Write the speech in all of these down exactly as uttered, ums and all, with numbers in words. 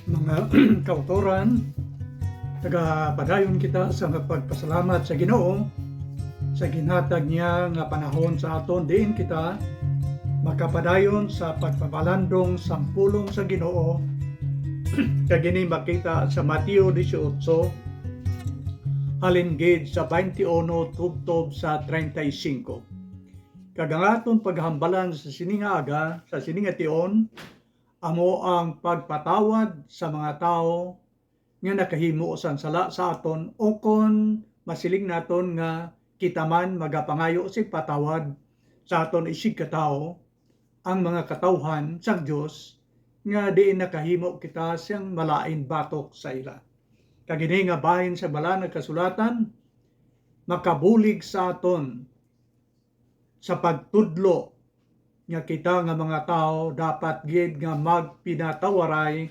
Mga kautoran, nagapadayon kita sa pagpasalamat sa Ginoo sa ginhatag niya nga panahon sa aton, diin kita makapadayon sa pagpabalandong sang pulong sa Ginoo, kag ini makita sa Mateo dieciocho, halin gid sa twenty-one tubtob sa treinta y cinco. Kag ang aton paghambalan sa sini nga aga, sa sini nga tion, amo ang pagpatawad sa mga tawo nga nakahimo sang sala sa aton, o kon masiling naton nga kita man magapangayo sing patawad sa aton isigkatawo, ang mga katawhan sang Dios, nga diin nakahimo kita sing malain batok sa ila. Kag ini nga bahin sa Balaan nga Kasulatan makabulig sa aton sa pagtudlo nga kita nga mga tawo dapat gid nga magpinatawaray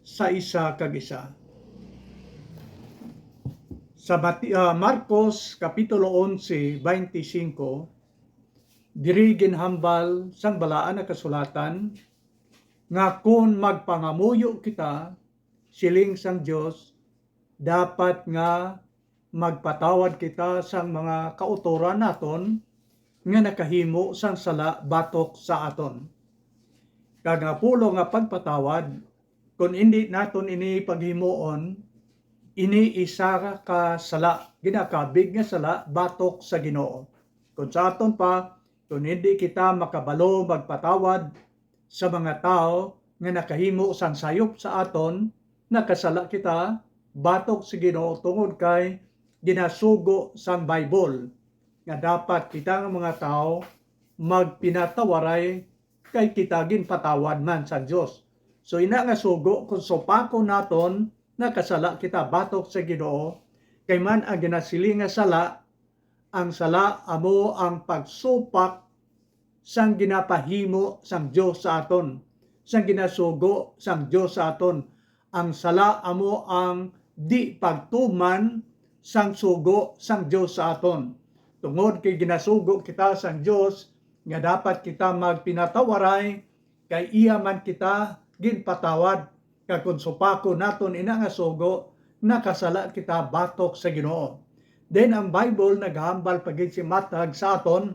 sa isa kag isa. Sa Mati-, ah, Marcos Kapitulo onse, twenty-five, diri ginhambal sang Balaan nga Kasulatan nga kon magpangamuyo kita, siling sang Dios, dapat nga magpatawad kita sang mga kautoran naton nga nakahimo sang sala batok sa aton. Kag ang pulong nga pagpatawad, kon indi naton ini paghimuon, ini isa ka sala, ginakabig nga sala batok sa Ginoo. Kon sa aton pa, kon indi kita makabalo magpatawad sa mga tawo nga nakahimo sang sayop sa aton, nakasala kita batok sa Ginoo, tungod kay ginasugo sang Bible nga dapat kita nga mga tawo magpinatawaray, kay kita ginpatawad man sang Dios. So, ina nga sugo, kung supakon naton, nakasala kita batok sa Ginoo, kay man ang ginasiling nga sala, ang sala amo ang pagsupak sang ginapahimo sang Dios sa aton, sang ginasugo sang Dios sa aton. Ang sala amo ang di pagtuman sang sugo sang Dios sa aton. Tungod kay ginasugo kita sang Dios nga dapat kita magpinatawaray, kay iya man kita ginpatawad, kag kon supakon naton ina nga sugo, nakasala kita batok sa Ginoo. Then ang Bible naghambal pa gid si matag sa aton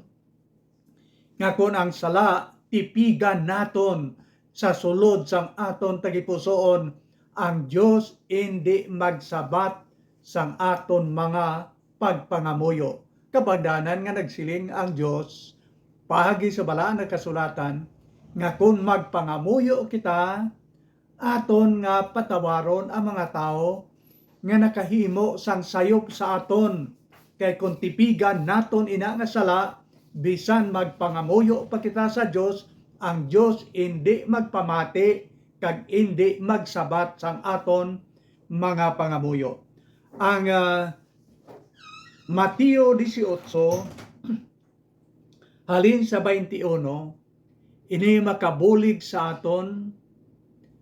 nga kon ang sala tipigan naton sa sulod sang aton tagipusoon, ang Dios indi magsabat sang aton mga pagpangamuyo. Kabangdanan nga nagsiling ang Dios paagi sa Balaan nga Kasulatan nga kon magpangamuyo kita, aton nga patawaron ang mga tawo nga nakahimo sang sayop sa aton. Kay kon tipigan naton ina nga sala, bisan magpangamuyo pa kita sa Dios, ang Dios indi magpamati kag indi magsabat sang aton mga pangamuyo. Ang, ah, Mateo dieciocho, halin sa twenty-one, ini makabulig sa aton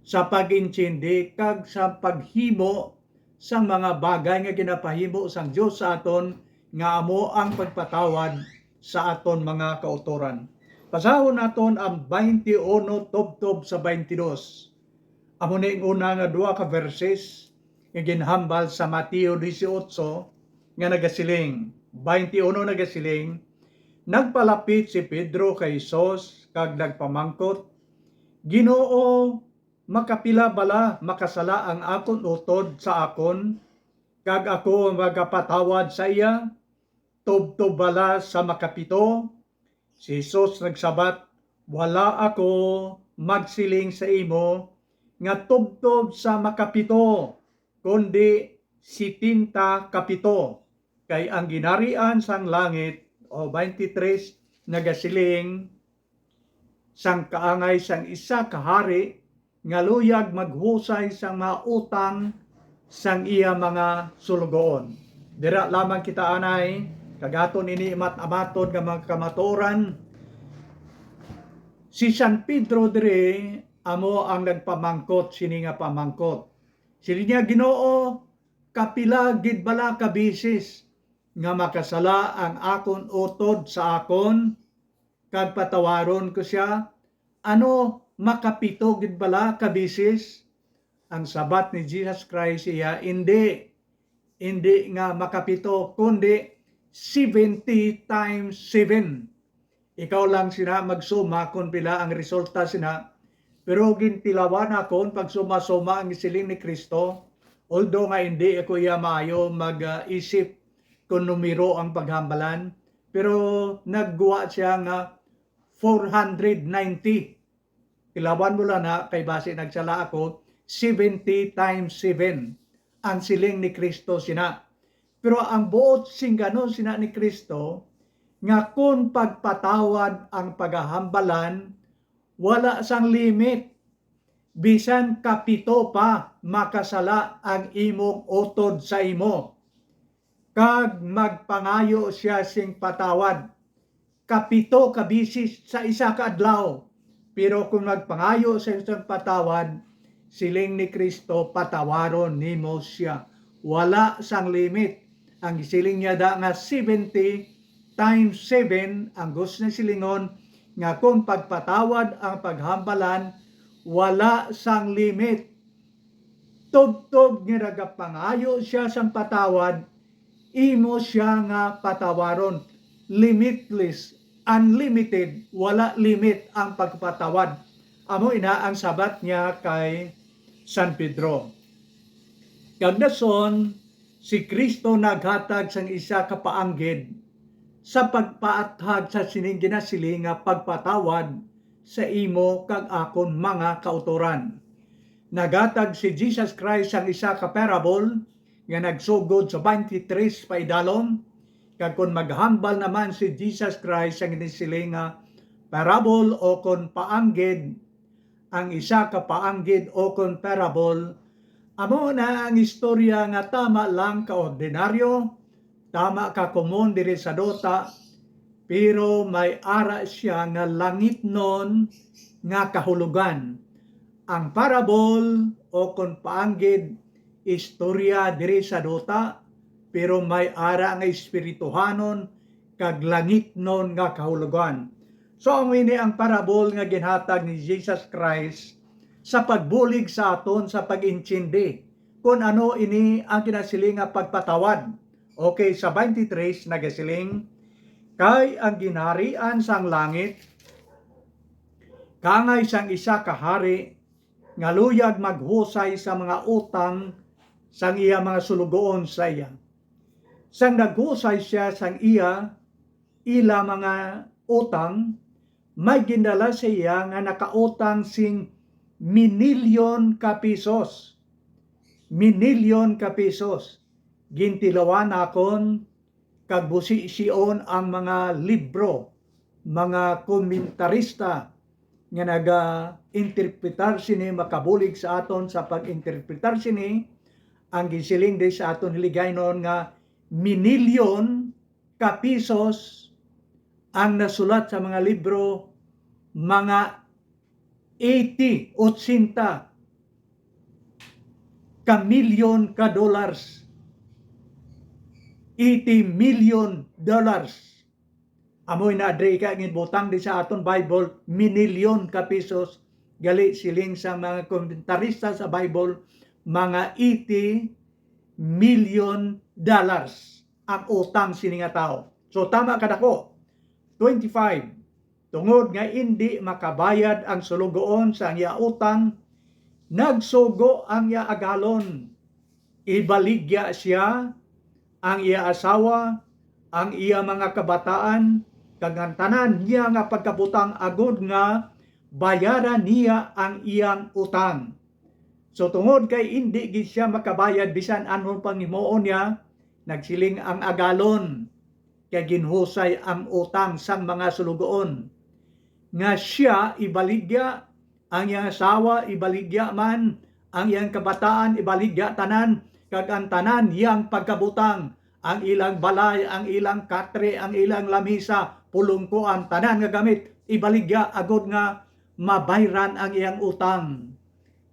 sa pag-intindi kag sa paghimo sang mga bagay nga ginapahimo sang Dios sa aton, nga amo ang pagpatawad sa aton mga kautoran. Basahon naton ang twenty-one tubtob sa twenty-dos. Amo ni ang una nga duha ka verses nga ginhambal sa Mateo dieciocho nga nagasiling, twenty-one nagasiling, nagpalapit si Pedro kay Jesus kag nagpamangkot, "Ginoo, makapila bala makasala ang akon utod sa akon, kag ako magapatawad sa iya? Tubtob bala sa makapito?" Si Jesus nagsabat, "Wala ako magsiling sa imo nga tubtob sa makapito, kundi setenta ka pito. Kay ang ginharian sang langit," o twenty-three, nagasiling, "sang kaangay sang isa ka hari nga luyag maghusay sang mga utang sang iya mga sulugoon." Dira lamang kita anay, kag aton ini imat-amaton nga mga kamatuoran. Si San Pedro diri amo ang nagpamangkot sini nga pamangkot. Siling niya, "Ginoo, kapila gid bala ka bisis nga makasala ang akon utod sa akon, kag patawaron ko sia? Ano, makapito gid bala ka bisis?" Ang sabat ni Jesus Christ iya, indi, indi nga makapito, kundi seventy times seven. Ikaw lang sina magsuma kon pila ang resulta sina. Pero gintilawan ako ang pagsuma-suma ang siling ni Kristo. Although nga hindi ako iya maayo mag-isip kung numero ang paghambalan, pero nagguwa siya nga four hundred ninety. Tilawan mo lang na, kay basi nagsala ako, seventy times seven ang siling ni Kristo sina. Pero ang buot singganon sina ni Kristo, nga kon pagpatawad ang pagahambalan, wala sang limit. Bisan kapito pa makasala ang imong utod sa imo, kag magpangayo sia sing patawad kapito ka bisis sa isa ka adlaw. Pero kung magpangayo sa isang patawad, siling ni Kristo, patawaron nimo sia. Wala sang limit. Ang siling niya da nga seventy times seven, ang gusto na silingon nga kung pagpatawad ang paghambalan, wala sang limit. Tubtob nga nagapangayo sia sang patawad, imo sia nga patawaron. Limitless, unlimited, wala limit ang pagpatawad. Amo ina ang sabat niya kay San Pedro. Kag dason, si Kristo naghatag sang isa ka paanggid sa pagpaathag sa sining ginasiling nga pagpatawad sa imo kag akon mga kautoran. Naghatag si Jesus Christ sang isa ka parable nga nagsugod sa twenty-three paidalom, kag kon maghambal naman si Jesus Christ sang ginasiling nga parable o kon paanggid, ang isa ka paanggid o kon parable, amo na ang istorya nga tama lang ka ordinaryo, tama ka komon diri sa duta, pero may ara sia nga langitnon nga kahulogan. Ang parable o kon paanggid, istorya diri sa duta, pero may ara nga espirituhanon kag langitnon nga kahulogan. So, amo ini ang parable nga ginhatag ni Jesus Christ sa pagbulig sa aton sa pag-intindi kon ano ini ang kinasiling nga pagpatawad. Okay, sa twenty-three nagasiling, "Kay ang ginharian sang langit kangay sang isa ka hari nga luyag maghusay sa mga utang sang iya mga sulugoon sa iya. Sang naghusay sia sang iya, ila mga utang, may gindala sa iya nga nakautang sing minilyon ka pisos." Minilyon ka pisos. Gintilawan nakon kag busi sion ang mga libro, mga komentarista nga naga-interpretar sini, makabulig sa aton sa pag-interpretar sini, ang ginsiling di sa aton Hiligaynon nga minilyon ka pisos ang nasulat sa mga libro, mga eighty, ochenta ka milyon ka dollars. Eighty million dollars. Amoy na dre ka ginbutang di sa aton Bible, minilyon ka pisos. Gali siling sa mga komentarista sa Bible, mga eighty million dollars ang utang sini nga tawo. So, tama kadako. Twenty-five, tungod nga indi makabayad ang sulugoon sa iya utang, nagsugo ang iya agalon. Ibaligya siya, ang iya asawa, ang iya mga kabataan, kag ang tanan niya nga pagkabutang, agod nga bayaran niya ang iyang utang. So, tungod kay indi gid siya makabayad bisan anong panghimuon niya, nagsiling ang agalon, kay ginhusay ang utang sang mga sulugoon, nga sia ibaligya, ang iyang asawa ibaligya man, ang iyang kabataan ibaligya tanan, kag ang tanan iyang pagkabutang, ang ilang balay, ang ilang katre, ang ilang lamisa, pulongkoan, tanan nga gamit, ibaligya agod nga mabayran ang iyang utang.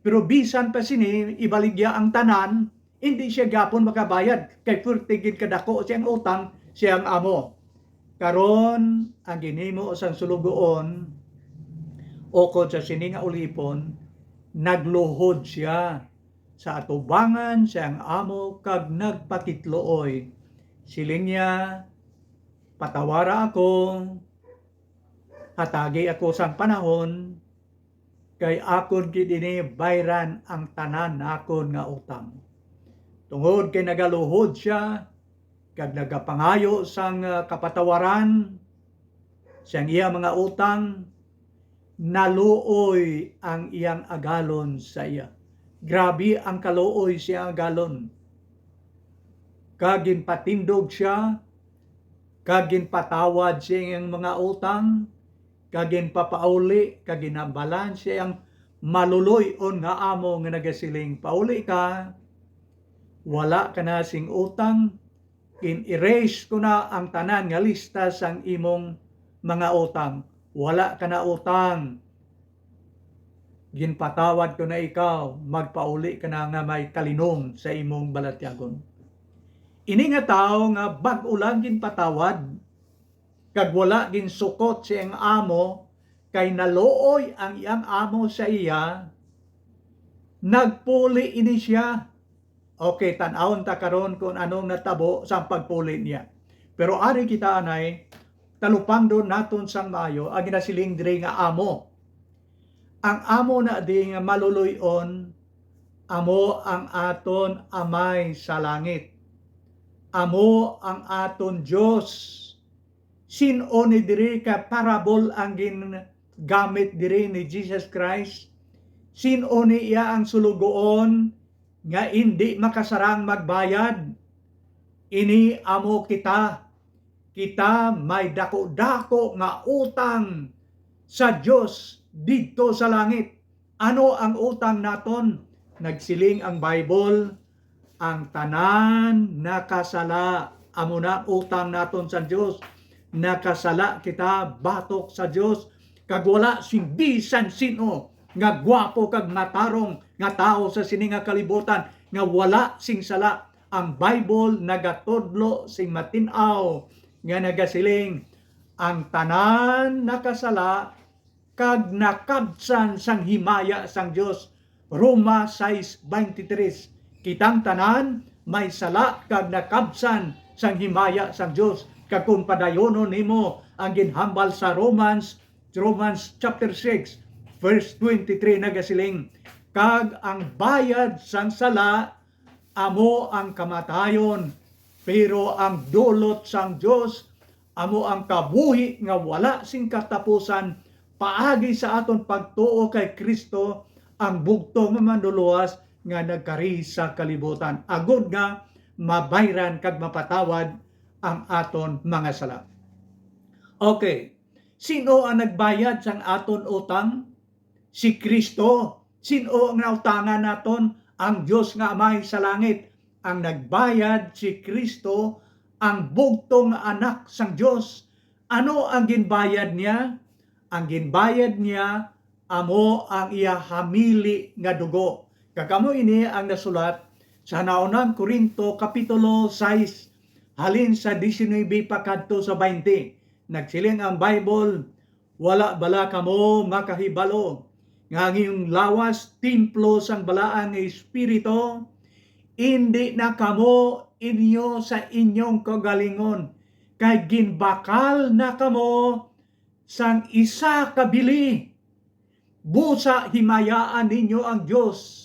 Pero bisan pa sini, ibaligya ang tanan, hindi siya gyapon makabayad, kay pwerte gid kadako siyang utang siyang amo. Karon, ang ginhimo sang sulugoon, ukon sa sini nga ulipon, nagluhod siya. sa atubangan sang amo kag nagpakitluoy. Siling niya, "Patawara ako, hatagi ako sang panahon, kay akon gid ini bayran ang tanan nakon nga utang." Tungod kay nagaluhod sia kag nagapangayo sang, ah, kapatawaran sang iya mga utang, naluoy ang iyang agalon sa iya. Grabe ang kaluoy sa iyang agalon. Kag ginpatindog sia, kag ginpatawad sa iyang mga utang, kag ginpapauli, kag ginhambalan sa iyang maluloy-on nga amo nga nagasiling, "Pauli ka, wala ka na sing utang, gin-erase ko na ang tanan nga lista sang imong mga utang. Wala ka na utang. Ginpatawad ko na ikaw, magpauli ka na nga may kalinom sa imong balatyagon." Ini nga tawo nga bag-o lang ginpatawad, kag wala ginsukot sa iyang amo, kay naluoy ang iyang amo sa iya, nagpuli ini siya. Okay, tan-awon ta karon kung anong natabo sang pagpuli niya. Pero ari kita anay, talupangdon naton sang maayo ang ginasiling diri nga amo. Ang amo na di nga maluloy-on, amo ang aton Amay sa langit. Amo ang aton Dios. Sin-o ni diri ka parable ang gingamit diri ni Jesus Christ? Sin-o ni iya ang sulugoon nga indi makasarang magbayad? Ini amo kita. Kita may daku-daku nga utang sa Dios didto sa langit. Ano ang utang naton? Nagsiling ang Bible, ang tanan nakasala. Amo na ang utang naton sa Dios. Nakasala kita batok sa Dios, kag wala sing bisan sin-o nga gwapo kag matarong nga tawo sa sini nga kalibutan nga wala sing sala. Ang Bible nagatudlo sing matin-aw nga nagasiling, ang tanan nakasala kag nakabsan sang himaya sang Dios. Roma sais veintitrés. Kitang tanan may sala kag nakabsan sang himaya sang Dios. Kag kung padayonon nimo ang ginhambal sa Romans, Romans chapter six, verse twenty-three nagasiling, "Kag ang bayad sang sala amo ang kamatayon, pero ang dulot sang Dios amo ang kabuhi nga wala sing katapusan paagi sa aton pagtuo kay Cristo, ang bugtong nga Manluluwas nga nagkari sa kalibutan, agod nga mabayran kag mapatawad ang aton mga sala." Okay, sino ang nagbayad sang aton utang? Si Cristo. Sin-o ang nautangan naton? Ang Dios nga Amay sa langit. Ang nagbayad si Cristo, ang bugtong nga Anak sang Dios. Ano ang ginbayad niya? Ang ginbayad niya amo ang iya hamili nga dugo. Kag amo ini ang nasulat sa Naunang Corinto Kapitulo sais, halin sa diecinuebe pakadto sa baynte. Nagsiling ang Bible, "Wala bala kamo makahibalo nga ang inyong lawas templo sang Balaang nga Espiritu? Indi na kamo inyo sa inyong kaugalingon, kay ginbakal na kamo sang isa ka bili. Busa himayaan ninyo ang Dios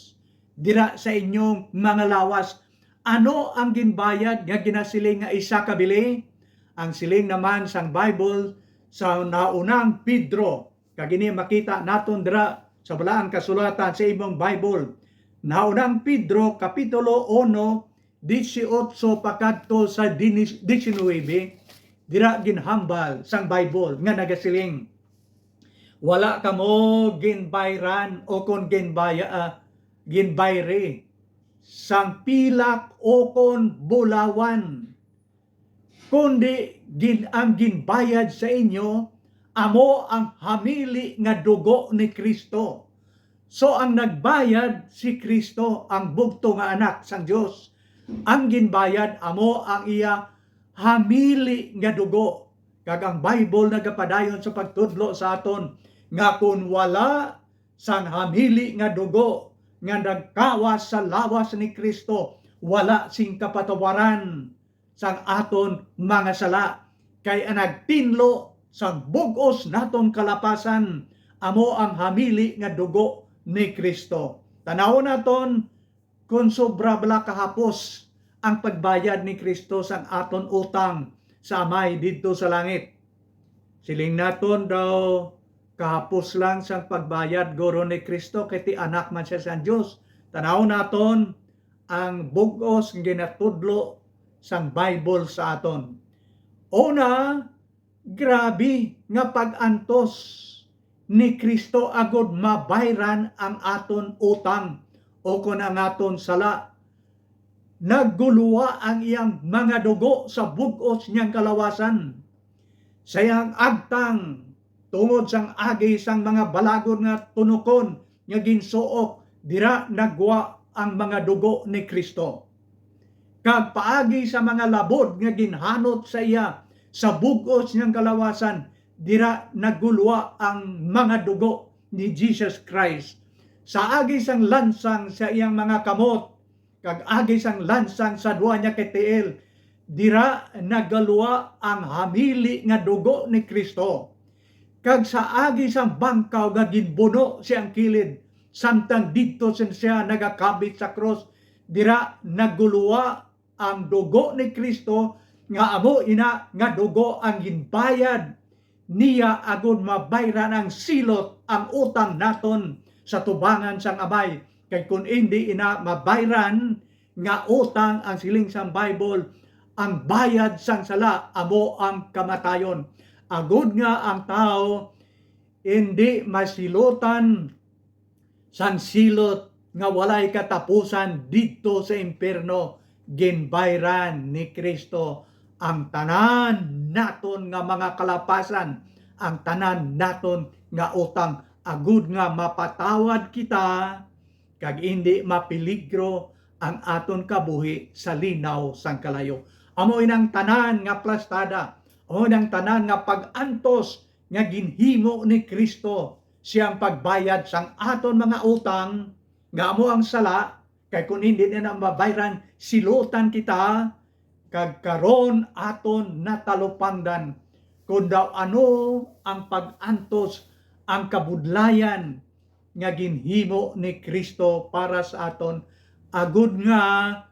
dira sa inyong mga lawas." Ano ang ginbayad nga ginasiling nga isa ka bili? Ang siling naman sang Bible sa Naunang Pedro, kag ini makita naton dira sa Balaang Kasulatan sa imong Bible. Naunang Pedro, Kapitulo uno, dieciocho pakadto sa dinis-, diecinuebe, dira ginhambal sang Bible nga nagasiling, "Wala kamo ginbayran o kon ginbaya-, ah, ginbayri sang pilak o kon bulawan, kundi gin-, ang ginbayad sa inyo amo ang hamili nga dugo ni Cristo." So, ang nagbayad si Cristo, ang bugtong nga Anak sang Dios. Ang ginbayad amo ang iya hamili nga dugo. Kag ang Bible nagapadayon sa pagtudlo sa aton nga kon wala sang hamili nga dugo, nga nagkawas sa lawas ni Cristo, wala sing kapatawaran sang aton mga sala, kay ang nagtinlo sang bug-os naton kalapasan amo ang hamili nga dugo ni Cristo. Tanawon naton kon sobra bala kahapos ang pagbayad ni Cristo sang aton utang sa Amay didto sa langit. Siling naton daw, kahapos lang sang pagbayad guro ni Cristo, kay ti anak man siya sang Dios. Tanaw naton ang bug-os nga ginatudlo sang Bible sa aton. Una, grabe nga pag-antos ni Cristo agud mabayran ang aton utang o kon ang aton sala. Nagguluwa ang iyang mga dugo sa bug-os niyang kalawasan. Sa iyang agtang, tungod sang agi sang mga balagon nga tunokon nga ginsuok, dira naggwa ang mga dugo ni Cristo. Kag paagi sa mga labod nga ginhanot sa iya sa bug-os niyang kalawasan, dira nagguluwa ang mga dugo ni Jesus Christ. Sa agi sang lansang sa iyang mga kamot, kag agi sang lansang sa duwa niya ka tiil, dira nagaluwa ang hamili nga dugo ni Cristo. Kag sa agi sang bangkaw nga ginbuno siyang kilid, samtang didto sin siya nagakabit sa krus, dira naguluwa ang dugo ni Cristo, nga amo ina nga dugo ang ginbayad niya agud mabayran ang silot, ang utang naton sa tubangan sang Amay. Kay kun indi ina mabayran nga utang, ang siling sang Bible, ang bayad sang sala amo ang kamatayon. Agud nga ang tawo indi masilutan sang silot nga walay katapusan didto sa impierno, ginbayran ni Cristo ang tanan naton nga mga kalapasan, ang tanan naton nga utang, agud nga mapatawad kita kag indi mapeligro ang aton kabuhi sa linaw sang kalayo. Amo inang tanan nga plastada, amo inang tanan nga pag-antos nga ginhimo ni Cristo, siya ang pagbayad sang aton mga utang, nga amo ang sala, kay kun hindi na mabayran, silutan kita, kag karon aton natalupangdan kon daw ano ang pag-antos, ang kabudlayan nga ginhimo ni Cristo para sa aton, agud nga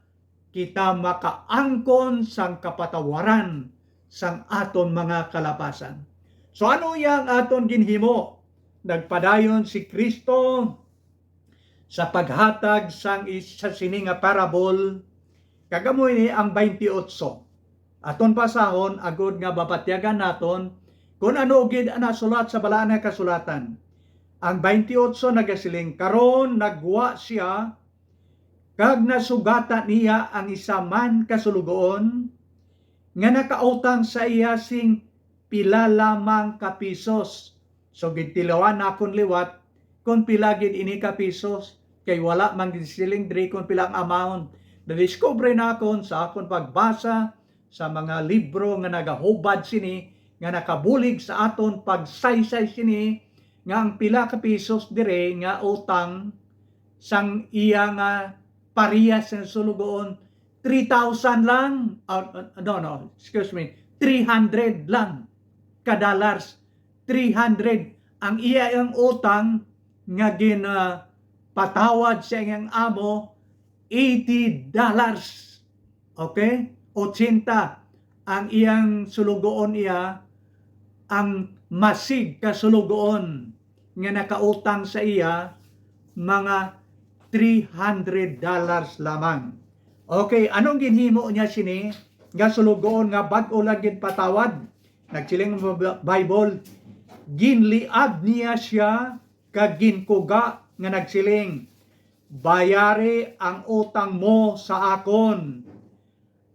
kita makaangkon sang kapatawaran sang aton mga kalapasan. So, ano iya ang aton ginhimo? Nagpadayon si Cristo sa paghatag sang is-, sa sini nga parable, kag amo ini ang twenty-eight. Aton basahon agud nga mabatyagan naton kon ano gid ang nasulat sa Balaan nga Kasulatan. Ang twenty-eight nagasiling, "Karon nagwa sia, kag nasugatan niya ang isa man ka sulugoon nga nakautang sa iya sing pila lamang ka pisos." So, gintilawan nakon liwat kon pila gid ini ka pisos, kay wala man gid siling diri kon pila ang amount. Nadiskubre nakon sa akon pagbasa sa mga libro nga nagahubad sini, nga nakabulig sa aton pagsaysay sini, nga ang pila ka pisos diri nga utang sang iya nga parehas nga sulugoon, three thousand lang, ah, no, no, excuse me, three hundred lang ka dollars, three hundred. Ang iya ang utang nga gin, ah, patawad sa iyang amo, eighty dollars. Okay? Ochenta ang iyang sulugoon iya, ang masig ka sulugoon nga nakautang sa iya, mga three hundred dollars lamang. Okay, anong ginhimo niya sini nga sulugoon nga bag-o lang ginpatawad? Nagsiling ang Bi-, Bible, "Ginliad niya sia kag ginkuga nga nagsiling, 'Bayari ang utang mo sa akon.'"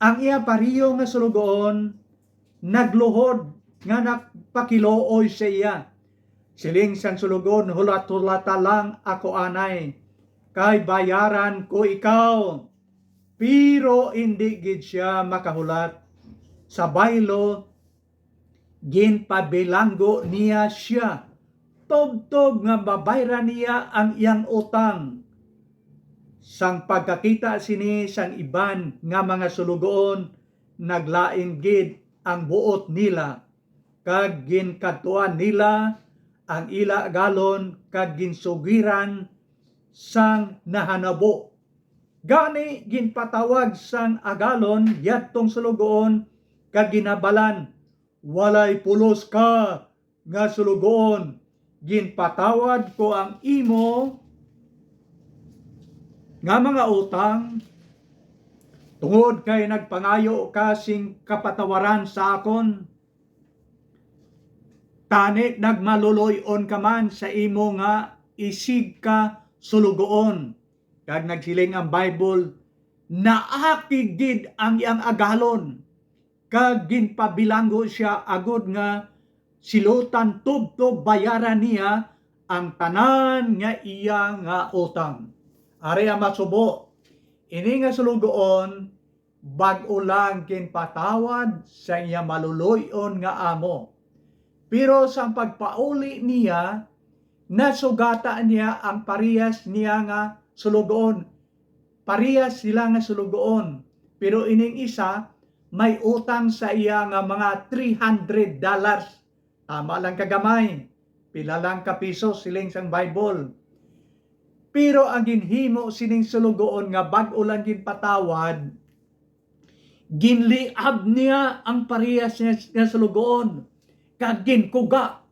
Ang iya pareho nga sulugoon nagluhod nga nagpakiluoy sa iya. Siling sang sulugoon, "Hulat-hulata lang ako anay, kay bayaran ko ikaw." Pero indi gid sia makahulat. Sa baylo, ginpabilanggo niya sia, tubtob nga mabayran niya ang iyang utang. Sang pagkakita sini sang iban nga mga sulugoon, naglain gid ang buot nila, kag ginkadtuan nila ang ila agalon kag ginsugiran sang nahanabo. Gani ginpatawag sang agalon yadtong sulugoon kag ginhabalan, "Walay pulos ka nga sulugoon, ginpatawad ko ang imo nga mga utang, tungod kay nagpangayo ka sing kapatawaran sa akon. Tani nagmaluloy-on ka man sa imo nga isig ka sulugoon." Kag nagsiling ang Bible, naakig gid ang iyang agalon, kag ginpabilanggo sia agod nga silutan tubtob bayaran niya ang tanan nga iya nga utang. Ari ang masubo, ini nga sulugoon bag-o lang ginpatawad sa iya maluloy-on nga amo. Pero sang pagpauli niya, nasugata niya ang parehas niya nga sulugoon. Parehas sila nga sulugoon, pero ining isa may utang sa iya nga mga three hundred dollars. Tama lang kagamay. Pila lang ka piso, siling sang Bible. Pero ang ginhimo sining sulugoon nga bag-o lang ginpatawad, ginliab niya ang parehas niya nga sulugoon, kag ginkuga.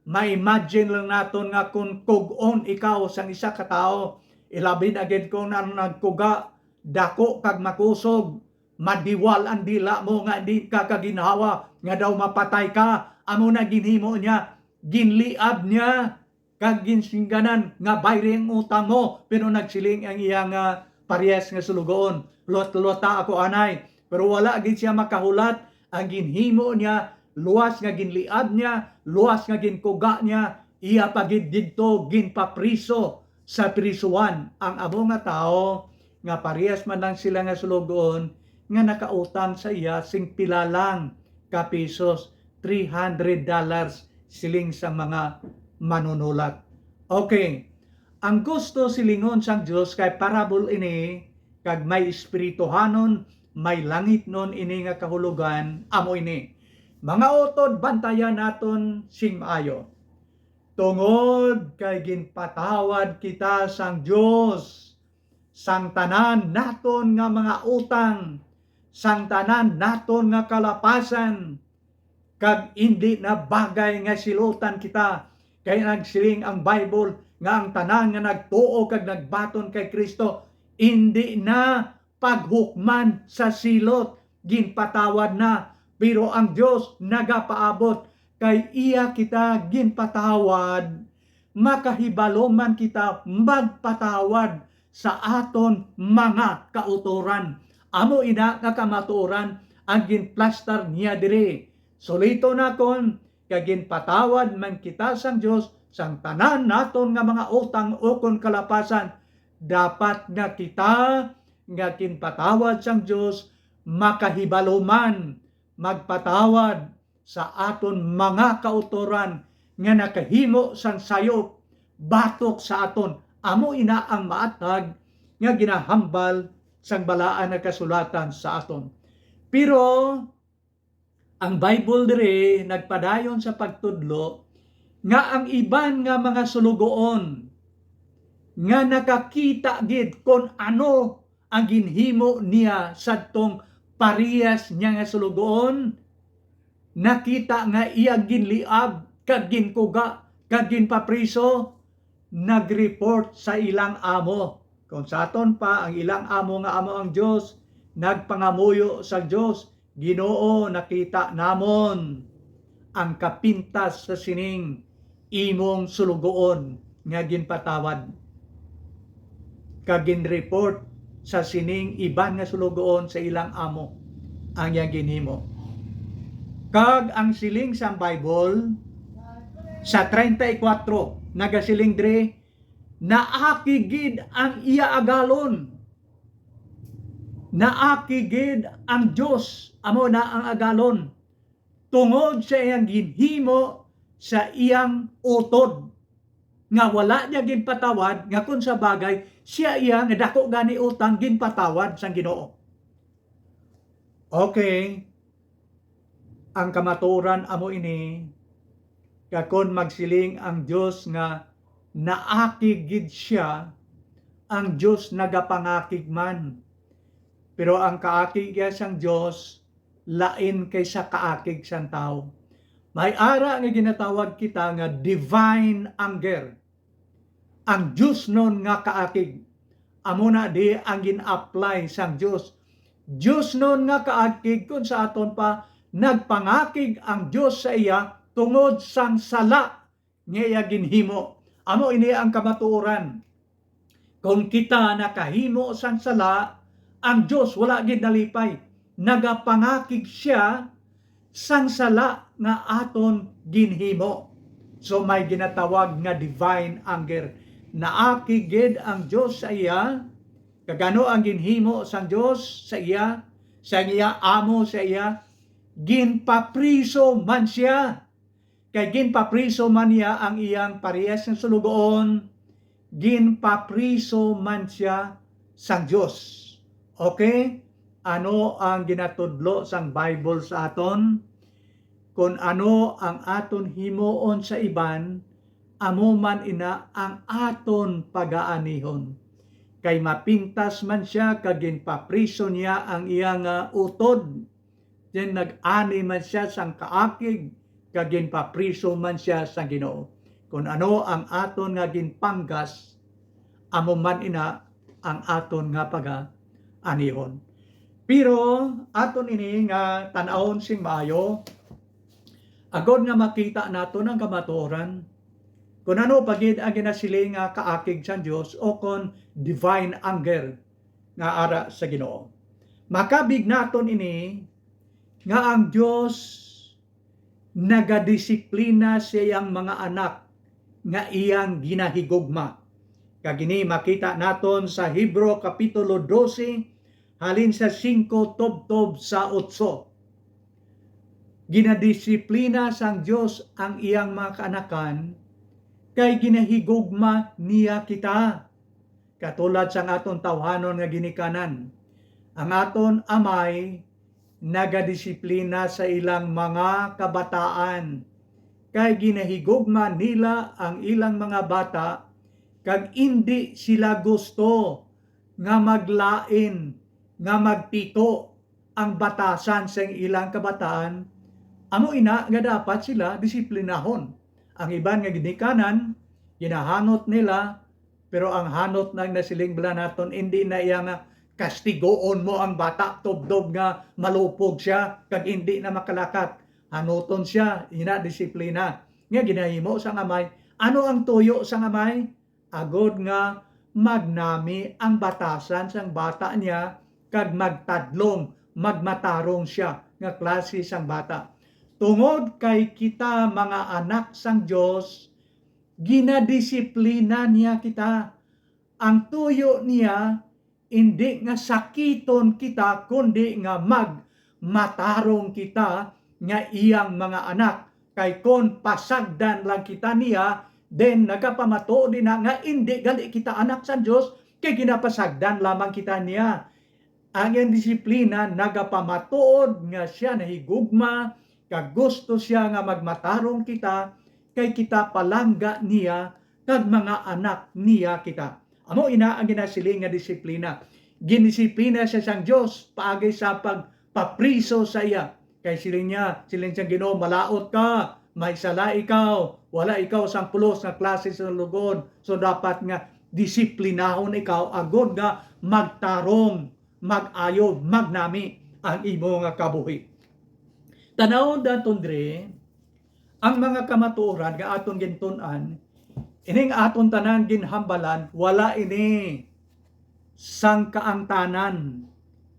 Ma-imagine lang naton nga kung kug-on ikaw sang isa ka tawo, ilabi na gid kung ang nagkuga dako kag makusog, madiwal ang dila mo nga di ka kaginhawa nga daw mapatay ka. Amo na ginhimo niya, ginliab niya, kag ginsingganan nga bayri ang utang mo, pero nagsiling ang iya nga parehas nga sulugoon, "Luwat-luwata ako anay." Pero wala gid siya makahulat. Ang ginhimo niya, luwas nga ginliab niya, luwas nga ginkuga niya, iya pa gid didto ginpapriso sa prisuan ang amo nga tawo nga parehas man lang sila nga sulugoon nga nakautang sa iya sing pila lang ka pisos, three hundred dollars, siling sa mga manunulat. Okay, ang gusto silingon sang Dios kay parable ini, kag may espirituhanon, may langitnon ini nga kahulogan, amo ini. Mga utod, bantayan naton sing maayo. Tungod kay ginpatawad kita sang Dios sang tanan naton nga mga utang, sang tanan naton nga kalapasan, kag indi na bagay nga silutan kita, kay nagsiling ang Bible nga ang tanan nga nagtuo kag nagbaton kay Cristo indi na paghukman sa silot, ginpatawad na. Pero ang Dios nagapaabot, kay iya kita ginpatawad, makahibalo man kita magpatawad sa aton mga kautoran. Amo ina nga kamatuoran ang ginplastar niya diri. Suliton nakon, kay ginpatawad man kita sang Dios sang tanan naton nga mga utang ukon kalapasan. Dapat nga kita nga ginpatawad sang Dios makahibalo man magpatawad sa aton mga kautoran nga nakahimo sang sayop batok sa aton. Amo ina ang maathag nga ginahambal sang Balaan nga Kasulatan sa aton. Pero ang Bible diri nagpadayon sa pagtudlo nga ang iban nga mga sulugoon nga nakakita gid kon ano ang ginhimo niya sadtong parehas niya nga sulugoon, nakita nga iya ginliab kag ginkuga kag ginpapriso, nag-report sa ilang amo. Kung sa aton pa, ang ilang amo nga amo ang Dios, nagpangamuyo sa Dios, "Ginoo, nakita namon ang kapintas sa sining imong sulugoon nga ginpatawad, kag gin-report sa sining iban nga sulugoon sa ilang amo ang iyang ginhimo." Kag ang siling sang Bible sa treinta y cuatro, nagasiling diri, "Naakig gid ang iya agalon." Naakig gid ang Dios, amo na ang agalon, tungod sa iyang ginhimo sa iyang utod. nga wala niya ginpatawad, nga kon sa bagay, siya iya nga dako gani utang ginpatawad sang Ginoo. Okay. Ang kamatuoran amo ini, nga kon magsiling ang Dios nga naakig gid sia, ang Dios nagapangakig man. Pero ang kaakig iya sang Dios lain kaysa kaakig sang tawo. May ara nga ginatawag kita nga divine anger. Ang diosnon nga kaakig, amo na di ang gin-apply sang Dios. Diosnon nga kaakig, kung sa aton pa, nagpangakig ang Dios sa iya tungod sang sala nga iya ginhimo. Amo ini ang kamatuoran. Kung kita nakahimo sang sala, ang Dios wala gid nalipay. Nagapangakig sia sang sala nga aton ginhimo. So, may ginatawag nga divine anger. Naakig gid ang Dios sa iya. Kag ano ang ginhimo sang Dios sa iya? Sang iya amo sa iya, ginpapriso man sia. Kay ginpapriso man niya ang iyang parehas nga sulugoon, ginpapriso man sia sang Dios. Okay? Ano ang ginatudlo sang Bible sa aton? Kon ano ang aton himuon sa iban, amo man ina ang aton pagaanihon. Kay mapintas man sia kag ginpapriso niya ang iya nga utod. Then nag-ani man sia sang kaakig, kag ginpapriso man sia sang Ginoo. Kon ano ang aton nga ginpanggas, amo man ina ang aton nga pagaanihon. Pero aton ini nga tan-awon sing maayo, agod nga makita naton ang kamatuoran, kon ano pa gid ang ginasiling nga kaakig sang Dios o kon divine anger nga ara sa Ginoo. Makabig naton ini nga ang Dios nagadisiplina sa iyang mga anak nga iyang ginahigugma. Kag ini makita naton sa Hebreo Kapitulo dose, halin sa singko tubtob sa otso. Ginadisiplina sang Dios ang iyang mga kaanakan, kay ginahigugma niya kita. Katulad sang aton tawhanon nga ginikanan, ang aton amay nagadisiplina sa ilang mga kabataan, kay ginahigugma nila ang ilang mga bata, kag indi sila gusto nga maglain, nga magtiko ang batasan sang ilang kabataan. Amo ina nga dapat sila disiplinahon. Ang iban nga ginikanan, ginahanot nila, pero ang hanot na nasiling bala naton, indi na iya nga kastigoon mo ang bata tubtob nga malupog sia kag indi na makalakat. Hanuton sia, ina disiplina. Nga ginahimo sang amay. Ano ang tuyo sang amay? Agod nga magnami ang batasan sang bata niya kag magtadlong, magmatarong sia nga klase sang bata. Tungod kay kita mga anak sang Dios, ginadisiplina niya kita. Ang tuyo niya, indi nga sakiton kita, kundi nga magmatarong kita nga iyang mga anak. Kay kon pasagdan lang kita niya, then nagapamatuod ina nga indi gali kita anak sang Dios, kay ginapasagdan lamang kita niya. Ang iyang disiplina nagapamatuod nga sia nahigugma, kag gusto sia nga magmatarong kita, kay kita palangga niya, kag mga anak niya kita. Amo ina ang ginasiling nga disiplina. Gindisiplina sia sang Dios paagi sa pagpapriso sa iya. Kay siling niya, siling sang Ginoo, "Malaut ka, may sala ikaw, wala ikaw sang pulos nga klase sa lugod. So dapat nga disiplinahon ikaw agod nga magtarong, mag-ayo, magnami ang imo nga kabuhi." Tan-awon naton diri ang mga kamatuoran nga aton gintun-an, ining aton tanan ginhambalan, wala ini sang kaangtanan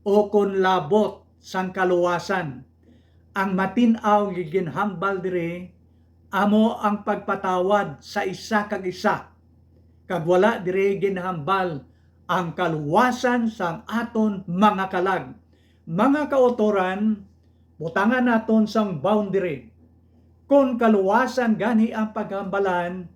o kon labot sang kaluwasan. Ang matin-aw nga ginhambal diri amo ang pagpatawad sa isa kag isa, kag wala diri ginhambal ang kaluwasan sang aton mga kalag. Mga kautoran, butangan naton sang boundary. Kon kaluwasan gani ang paghambalan,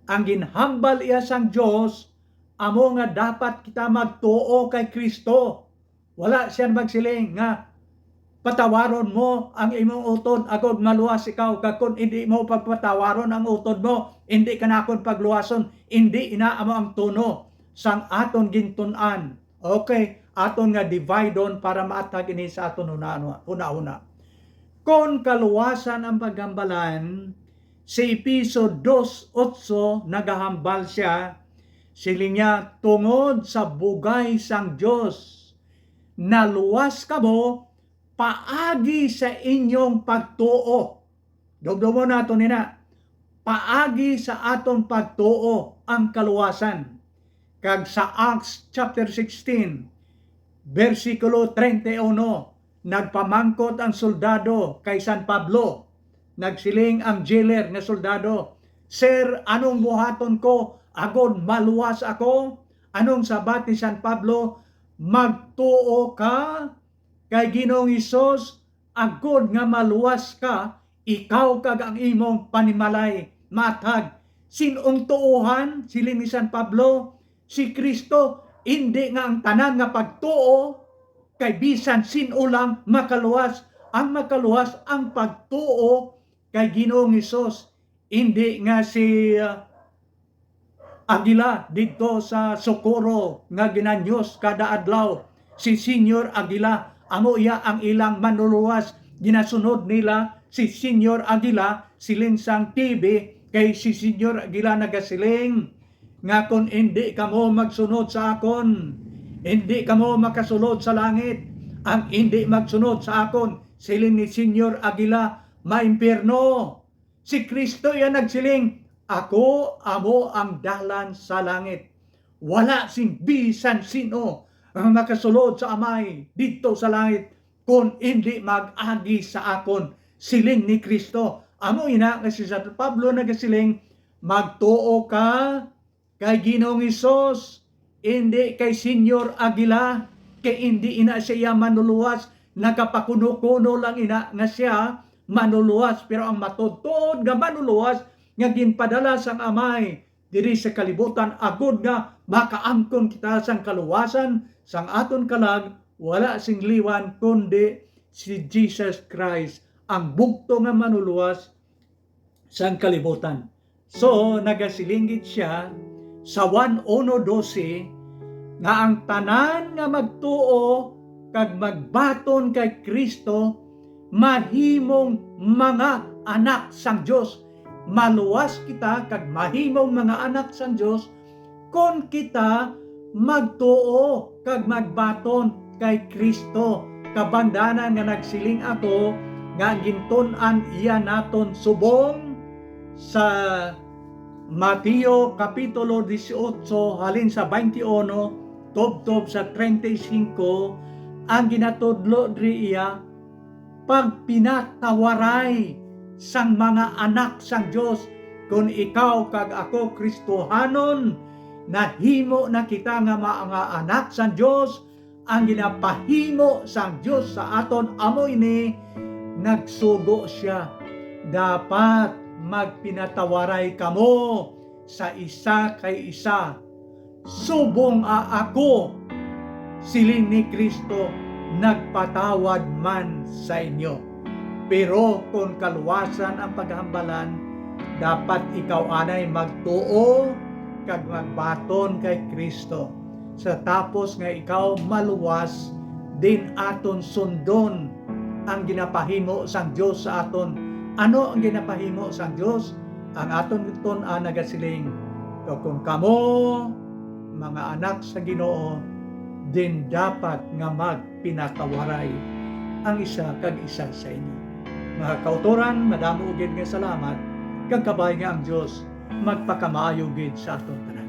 Ang ginhambal iya sang Dios amo nga dapat kita magtuo kay Cristo. Wala siya magsiling nga, "Patawaron mo ang imong utod agod maluwas ikaw, kag kon indi mo pagpatawaron ang utod mo, indi ka nakon pagluwason." Indi ina amo ang tono sang aton gintun-an. Okay, aton nga dividon para maathag ini sa aton huna-, hunahuna. Kon kaluwasan ang paghambalan, si Efeso dos otso nagahambal siya, siling niya, "Tungod sa bugay sang Dios, naluwas kamo paagi sa inyong pagtuo." Dumdumon nato nina, paagi sa aton pagtuo ang kaluwasan. Kag sa Acts chapter sixteen, bersikulo treinta y uno, nagpamangkot ang soldado kay San Pablo. Nagsiling ang jailer nga soldado, "Sir, anong buhaton ko agod maluwas ako?" Anong sabat ni San Pablo? "Magtuo ka kay Ginoong Hesus agod nga maluwas ka, ikaw kag ang imong panimalay." Matag, sin-ong tuohan, siling ni San Pablo, si Cristo, indi nga ang tanan nga pagtuo, kay bisan sin-o lang makaluwas. Ang makaluwas ang pagtuo kay Ginoong Hesus, indi nga si, ah, Aguila didto sa Socorro nga ginanyos kada adlaw. Si Senyor Aguila, amo iya ang ilang manluluwas. Ginasunod nila si Senyor Aguila, siling sang T V, kay si Senyor Aguila nagasiling nga, "Kon indi kamo magsunod sa akon, indi kamo makasulod sa langit. Ang indi magsunod sa akon," siling ni Senyor Aguila, "maimpyerno." Si Cristo iya nagsiling, "Ako amo ang dalan sa langit. Wala sing bisan sin-o ang makasulod sa Amay didto sa langit kon indi mag-agi sa akon," siling ni Cristo. Amo ina nga si San Pablo nagasiling, "Magtuo ka kay Ginoong Hesus, indi kay Senyor Aguila, kay indi ina siya manluluwas, nagapakuno-kuno lang ina nga siya manluluwas, pero ang matuod-tuod nga manluluwas nga ginpadala sang Amay diri sa kalibutan, agod nga makaangkon kita sang kaluwasan sang aton kalag, wala sing liwan kundi si Jesus Christ, ang bugto nga manluluwas sang kalibutan. So, nagasiling gid siya sa Juan uno doce nga ang tanan nga magtuo kag magbaton kay Cristo mahimong mga anak sang Dios. Maluwas kita kag mahimong mga anak sang Dios kon kita magtuo kag magbaton kay Cristo. Kabangdanan nga nagsiling ako nga ang gintun-an iya naton subong sa Mateo Kapitulo dieciocho, halin sa twenty-one tubtob sa treinta y cinco, ang ginatudlo diri iya, pagpinatawaray sang mga anak sang Dios. Kon ikaw kag ako Kristohanon, nahimo na kita nga mga anak sang Dios. Ang ginapahimo sang Dios sa aton amo ini, nagsugo sia, "Dapat magpinatawaray kamo sa isa kay isa, subong nga ako," siling ni Cristo, "nagpatawad man sa inyo." Pero kon kaluwasan ang paghambalan, dapat ikaw anay magtuo kag magbaton kay Cristo. Sa tapos nga ikaw maluwas, din aton sundon ang ginapahimo sang Dios sa aton. Ano ang ginapahimo sang Dios? Ang aton tun-an nagasiling, "Kag kon kamo mga anak sa Ginoo, din dapat nga magpinatawaray ang isa kag isa sa inyo." Mga kautoran, madamo gid nga salamat, kag kabay nga ang Dios magpakamaayo gid sa aton tanan.